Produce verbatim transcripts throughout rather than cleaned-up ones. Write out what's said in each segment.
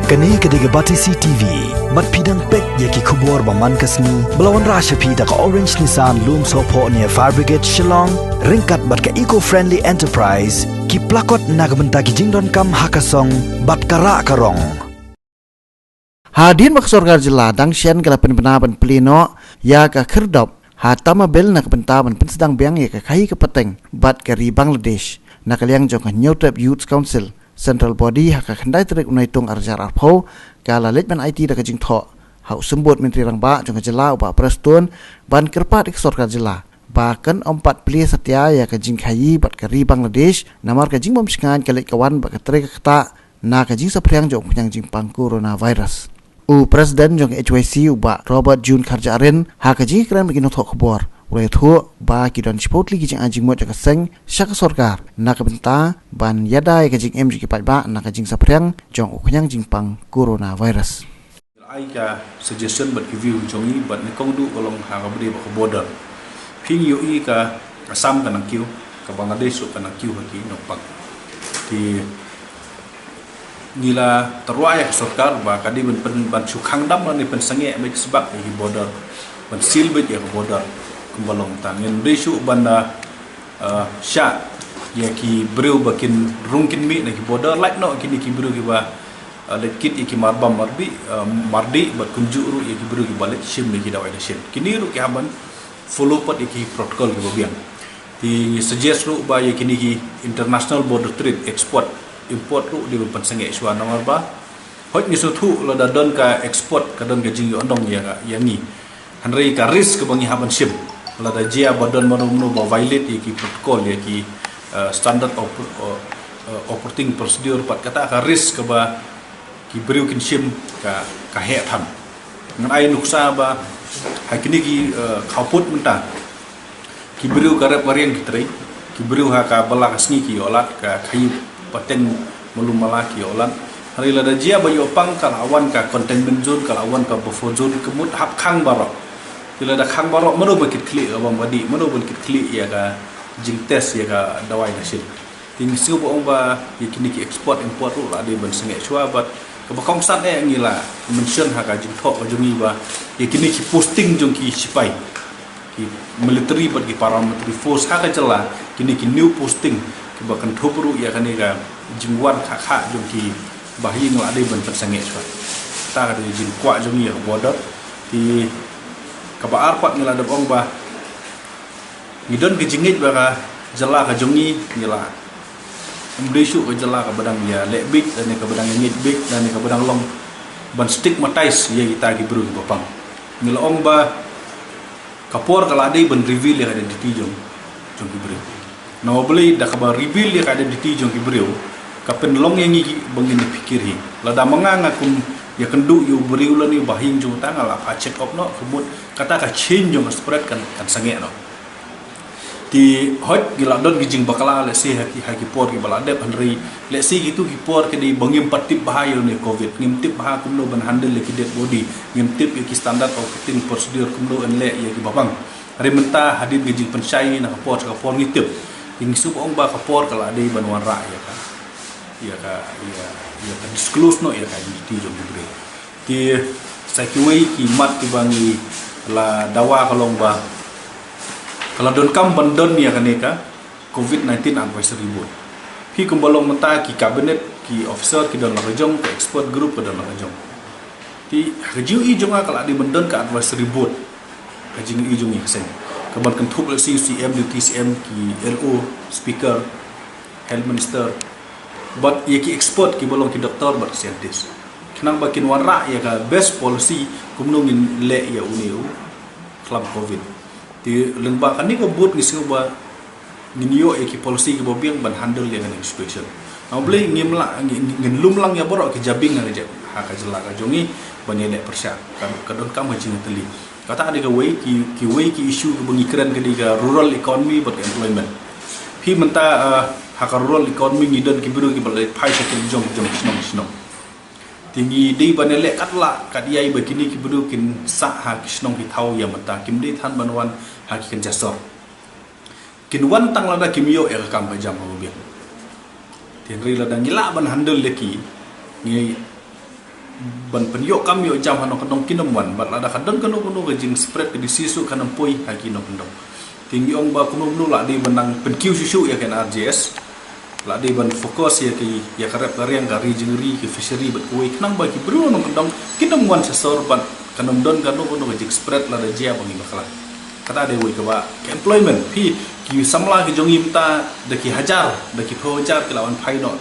Kane ka dei ka Batesi T V. Bad phi dang peit ïa ki khubor ba man ka sngi ba la wanrah sha phi da ka Orange Nissan Lumsohphoh near Fire Brigade Shillong, ryngkat bad ka Eco Friendly Enterprise, ki plakot na ka bynta ki jingdonkam ha ka song bad ka rah ka rong. Hadien ba ka sorkar jylla dang shen ka la pynbna ban plie noh ïa ka khyrdop ha Tamabil na ka bynta ban pynsdang biang ïa ka khaïi ka pateng bad ka ri Bangladesh, na ka liang jong ka Hynñiewtrep Youth Council, Central Body, ha ka khyndai tarik u Naitung arhajar arphew, ka la leit ban aiti da ka jingthoh ha u symbud Myntri Rangbah jong ka jylla u Bah Prestone ban kyrpad ïa ka sorkar jylla ba kan ym pat plie satia ïa ka jingkhaïi bad ka ri Bangladesh, namar ka jingbym shngaiñ ka leit ka wan bad ka trei ka ktah na ka jingsaphriang jong u khñiang jingpang coronavirus. U President jong ka H Y C u Bah Robert June Kharjahrin, ha ka jingïakren bad ki nongthoh khubor, u la ïathuh ba ki don shiphew tylli ki jingai jingmut jong ka seng sha ka sorkar na ka bynta ban ïada ïa ka jingim jong ki paidbah na ka jingsaphriang jong u khñiang jingpang coronavirus. Ai ka suggestion bad ki view jong ngi bad nyngkong duh ka long ha kaba ïadei bad ka border. Phi ngi ïohi ka Assam ka nang kiew, ka Bangladesh ruh ka nang kiew ha ki nongpang. Te ngi la tyrwa ïa ka sorkar ba ka dei ban pyn, ban shu khang dam lane pynsangeh beit sbak ïa ki border, ban seal beit ïa ka border. Kumba long tang ngin dei shu ban da, uh, shah ïa ki briew ba kin rung kin mih na ki border, lait noh kine ki briew kiba, uh, leit kit ïa ki marbam marbih, uh, mardih bad kumjuh ruh ïa ki briew kiba leit shim ïa ki dawai dashin. Kine ruh ki hap ban follow pat ïa ki protocol kiba biang. Te ngi suggest ruh ba ïa kine ki international border trade, export import ruh dei ban pynsangeh shuwa namar ba hooid ngi sngewthuh lada don ka export ka don ka jingïohnong ïa ka, ïa ngi. Hynrei ka risk kaba ngi hap ban shim lada jia ba don mano mano ba violate ïa ki protocol, ïa ki, eh, standard of, eh, eh, operating procedure pat, kata ka risk kaba ki briew kin shim ka, ka heh than. Ngan ai nuksa ba ha kine ki, eh, khappud mynta ki briew ka rep ka riang ki trei, ki briew ha ka bylla ka sngi ki ïoh lad, ka khaïi pateng malu mala ki ïoh lad. Hynrei lada jia ba ïoh pang ka la wan ka containment zone, ka la wan ka buffer zone, ka mut hap khang baroh. Te lada khang baroh, mano ban kitkhlieh ka bam ka dih, mano ban kitkhlieh ïa ka jingtest ïa ka dawai dashin. Te ngi sngew ba ong ba ïa kine ki export import ruh la dei ban sangeh shuwa bad kaba kongsan eh ngi la mention ha ka jingthoh ka jong ngi ba ïa kine ki posting jong ki sipai, ki military bad ki paramilitary force ha ka jylla, kine ki new posting kiba kynthup ruh ïa kane ka jingwan kha kha jong ki bahaïing la dei ban pynsangeh shuwa. Ta ka dei jingkwah jong ngi ïa ka border. Te kaba ar pat ngi la dep ong ba ngi don ka jingngeit ba ka jylla ka jong ngi ngi la, ym dei shuh ka jylla kaba dang ïaleh beit lane kaba dang ïangeit beit lane kaba dang long ban stigmatize ïa kita ki briew kiba pang. Ngi la ong ba ka por ka la dei ban reveal ïa ka identity jong, jong ki briew. Namar balei da kaba reveal ïa ka identity jong ki briew ka pynlong ïa ngi ba ngin ïa phikir hi. Lada ma nga nga kum ïakynduh ïa u briew lane u bahaïing jong uta nga la phah check up noh, ka mut kata ka chain jong ka spread kan, kan sangeh noh. Te hooid ngi la don ki jingbakla lehse ha ki, ha ki por kiba la dep, hynrei lehse kitu ki por ki dei ba ngim pat tip bha ïa une u covid, ngim tip bha kumno ban handle ïa ki dead body, ngim tip ïa ki standard operating procedure kumno yn leh ïa kiba pang. Hynrei mynta hadien ka jingpynshai na ka por sha ka por ngi tip. Te ngi sngewbha ong ba ka por ka la dei ban wanrah ïa ka, ïa ka, ïa, ïa ka disclose noh ïa ka identity jong ki briew. Te sa kiwei ki mat kiba ngi la dawa ka long ba ka la donkam ban don ïa kane ka covid nineteen advisory board. Phi kumba long mynta ki cabinet, ki officer ki don la ka jong, ka expert group ka don la ka jong. Te ha ka jingïohi jong nga ka la dei ban don ka advisory board. Ka jingïohi jong ngi ka seng, ka ban kynthup lehse u C M, Deputy C M, ki L O, speaker, health minister, bad ïa ki expert kiba long ki doctor bad ki scientist. Khnang ba kin wanrah ïa ka best policy kumno ngin leh ïa une u khlam covid. Te lyngba kane ka board ngi sngew ba ngin ïoh ïa ki policy kiba biang ban handle ïa kane ka situation. Namar balei ngim lah, ngi, ngi, ngin lum lang ïa baroh ki jabieng ha ka jylla, ha ka jylla ka jong ngi ban ïaleh pyrshah. Ka, ka donkam ka jingtylli. Kata ka dei kawei, ki, kiwei ki issue kiba ngi kren ka dei ka rural economy bad ka employment. Phi mynta, eh, ha ka rural economy ngi don ki briew kiba la leit phai sha ki la jong, jong shnong shnong. Te ngi dei ban ïaleh katba lah katba ïai ba kine ki briew kin sah ha ki shnong ki thaw ïa mynta, kim dei than ban wan ha ki kynja sor. Kin wan tang lada kim ïoh ïa ka kam ka jam kaba biang. Te hynrei lada ngi lah ban handle ïa ki, ngi ban pynïoh kam ïoh jam ha nongkyndong kin ym wan, bad lada ka don kano kano ka jingspread ka disease ruh kan ym poi ha ki nongkyndong. Te ngi ong ba kumno kumno la dei ban nang pynkiew shuh shuh ïa ka N R G S. La dei ban focus ïa ki, ïa ka rep ka riang, ka ri jingri, ka fishery bad kawei, khnang ba ki briew nongkyndong kin ym wan sha sor bad kan ym don kano kano ka jingspread lada jia ba ngi bakla. Kata dei wei kaba ka employment, phi, ki samla ki jong ngi mynta da ki hajar, da ki phew hajar ki la wan phai noh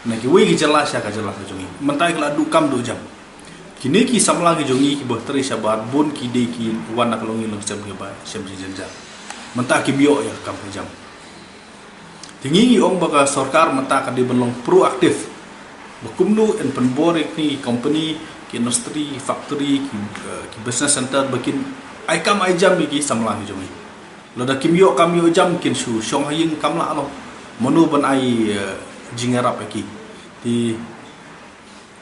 na kiwei ki jylla sha ka jylla ka jong ngi. Mynta ki la duh kam duh jam. Kine ki samla ki jong ngi kiba trei shabar, bun ki dei ki wan na ka longïing longsem kiba shem jynjar. Mynta kim ïoh ïa ka kam ka jam. Te ngi ngi ong ba ka sorkar mynta ka dei ban long proactive. Ba kumno yn pynbor ïa kine ki company, ki industry, ki factory, ki, eh, ki business center ba kin ai kam ai jam ïa ki samla ki jong ngi. Lada kim ïoh kam ïoh jam kin shu shong ha ïing kam lah noh. Mano ban ai, eh, jingïarap ïa ki. Te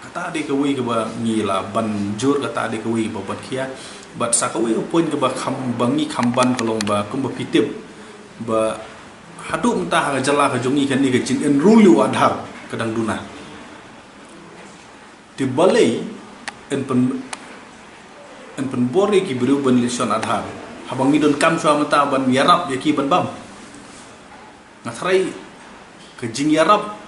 kata dei kawei kaba ngi la ban jur, kata dei kawei kaba ban khia. Bad sa kawei ka point kaba kham, ba ngi kham ban ka long ba kumba phi tip ba haduh mynta ha ka jylla ka jong ngi kane ka jing enroll ïa u Aadhaar ka dang duna. Te balei yn pyn, yn pynbor ïa ki briew ban leit shon Aadhaar haba ngi donkam shuwa mynta ban ïarap ïa ki ban bam. Nga tharai ka jingïarap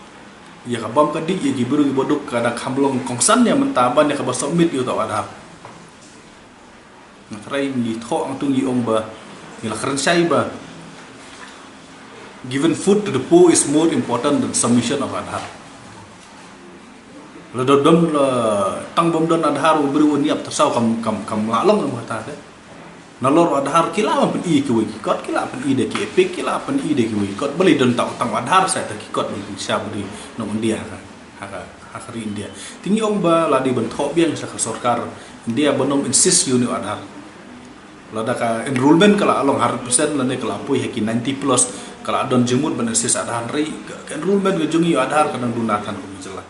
ïa ka bam ka dih ïa ki briew kiba duk ka dang kham long kongsan ïa mynta ban ïa kaba submit ïa uta u Aadhaar. Nga tharai ngi thoh hangtu ngi ong ba ngi la kren shai ba giving food to the poor is more important than submission of Aadhaar. Lada don, la tang bym don Aadhaar u briew un ïap tyrsaw kam, kam, kam lah long ïa kata te. Nalor u Aadhaar ki lah ban pyni kiwei ki kot, ki lah pyni da ki EPIC, ki lah pyni da kiwei ki kot. Balei don tang, tang u Aadhaar sa ïa ki kot ba ki sha ba dei nong India ha ka, ha ka, ha ka ri India. Te ngi ong ba la dei ban thoh biang sha ka sorkar India ban ym insist ïa une u Aadhaar. Lada ka enrollment ka la long hundred percent lane ka la poi ha ki ninety plus, ka la don jingmut ban insist Aadhaar, hynrei ka, ka enrollment ka jong ngi Aadhaar ka dang duna than kum jylla.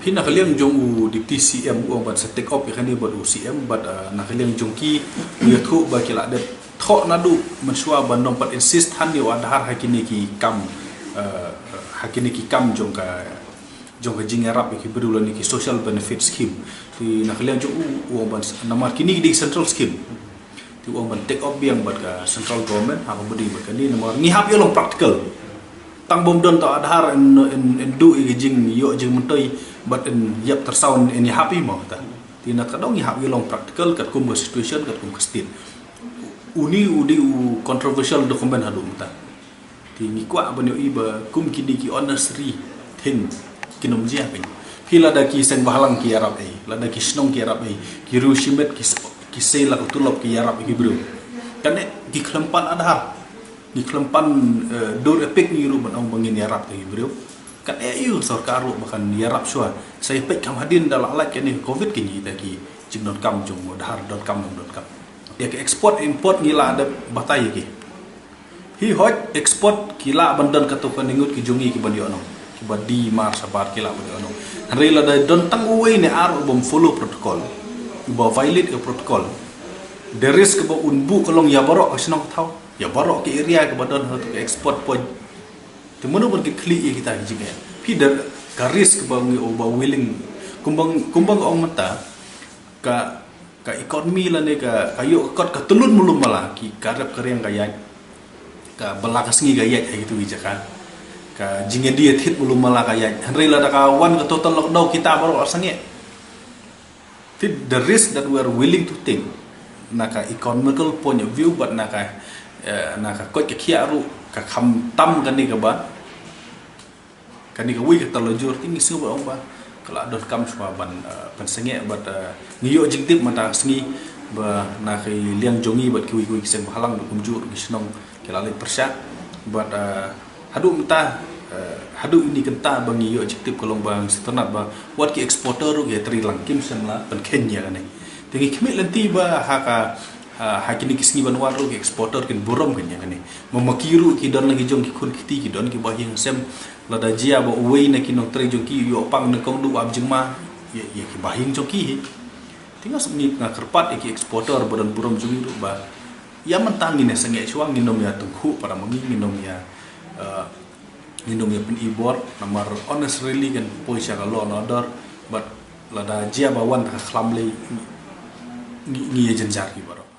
Phi, na ka liang jong u Deputy C M u ong ban sa take up ïa kane bad u C M bad, ah, na ka liang jong ki u ïathuh ba ki la dep thoh naduh mynshuwa ban ym pat insist than ïa u Aadhaar ha kine ki kam, ah, ha kine ki kam jong ka, jong ka jingïarap ïa ki briew lane ki social benefit scheme. Te na ka liang jong u, u ong ban s-, namar kine ki dei central scheme. Te u ong ban take up biang bad ka central government ha kaba dei bad kane namar ngi hap ïa long practical. Tang bym don ta Aadhaar yn, yn, yn duh ïa ka jingïoh jingmyntoi bad yn ïap tyrsaw yn ïahap ïa mo ta. Te na ka dong ngi hap ïa long practical katkum ka situation katkum ka state. Une u dei u controversial document haduh mynta. Te ngi kwah ban ïohi ba kum kine ki unnecessary thing kin ym jia pyn. Phi, lada ki seng bhalang ki ïarap ei, lada ki shnong ki ïarap ei, ki riew shimet ki s-, ki sei la ka tulop ki ïarap ei ki briew. Kane ki khlem pan Aadhaar, ki khlem pan, eh, dur EPIC ngi ruh ban ong ba ngin ïarap ei ki briew. Kane ei u sorkar ruh ba kan ïarap shuwa. Sa ïa peit kham hadien da la lait kane ka covid ki ngi da ki jingdonkam jong u Aadhaar, donkam, donkam. Ïa ka export import ngi la dep batai ïa ki. Hi hoi, export ki lah ban don katto katne ngut ki jong ngi ki ban ïoh nong. Ki ba die mar shabar ki lah ban ïoh nong. Hynrei lada don tang uwei ne ar u bym follow protocol, u ba violate ka protocol, the risk ba un buh ka long ïa baroh ka shnong ka thaw, ïa baroh ka area ka ba don ha katto ka export point. Te mano ban kit khlieh ïa kita ki jingeh. Phi, da ka risk ba ngi u ba willing. Kumba, kumba nga ong mynta, ka, ka economy lane ka, ka ïoh ka kot ka tylun mlum mala, ki ka rep ka riang ka ïaid. Ka bylla ka sngi ka ïaid ha kitu ki jaka. Ka jingïadie thied mlum mala ka ïaid. Hynrei lada ka wan ka total lockdown kita baroh la sangeh. Te the risk that we are willing to take na ka economical point of view bad na ka, eh, na ka koit ka khiah ruh ka kham tam kane kaba kane kawei ka tala jur. Te ngi sngew ba ong ba ka la donkam shuwa ban, eh, pynsangeh bad, eh, ngi ïoh jingtip mynta ka sngi ba na ka liang jong ngi bad kiwei kiwei ki seng bhalang bad kumjuh ki shnong ki la leit pyrshah bad, eh, haduh mynta, eh, haduh ine i kynta ba ngi ïoh jingtip ka long ba ngi sngewtynnat ba wat ki exporter ruh ki trei lang, kim shym la pynkheiñ ïa kane. Te ngi khmih lynti ba ha ka, ha, ha kine ki sngi ban wan ruh ki exporter kin burom kein ïa kane. Ma, ma ki ruh ki don la ki jong ki khun ki kti, ki don ki ba ïing sem. Lada jia ba uwei na ki nongtrei jong ki u ïoh pang nyngkong, u ap jingma ïa, ïa ki ba ïing jong ki hi. Te nga sngew, nga kyrpad ïa ki exporter ba don burom jong ngi ruh ba ïa mynta ngin ïa sangeh shuwa, ngin ym ïa tyngkhuh para ma ngi, ngin ym ïa, eh, ngin ym ïa pyni bor, namar unnecessarily kan poi sha ka law and order bad Lada jia ba wan da ka khlam lei, ngi, ngi ïa jynjar ki baroh.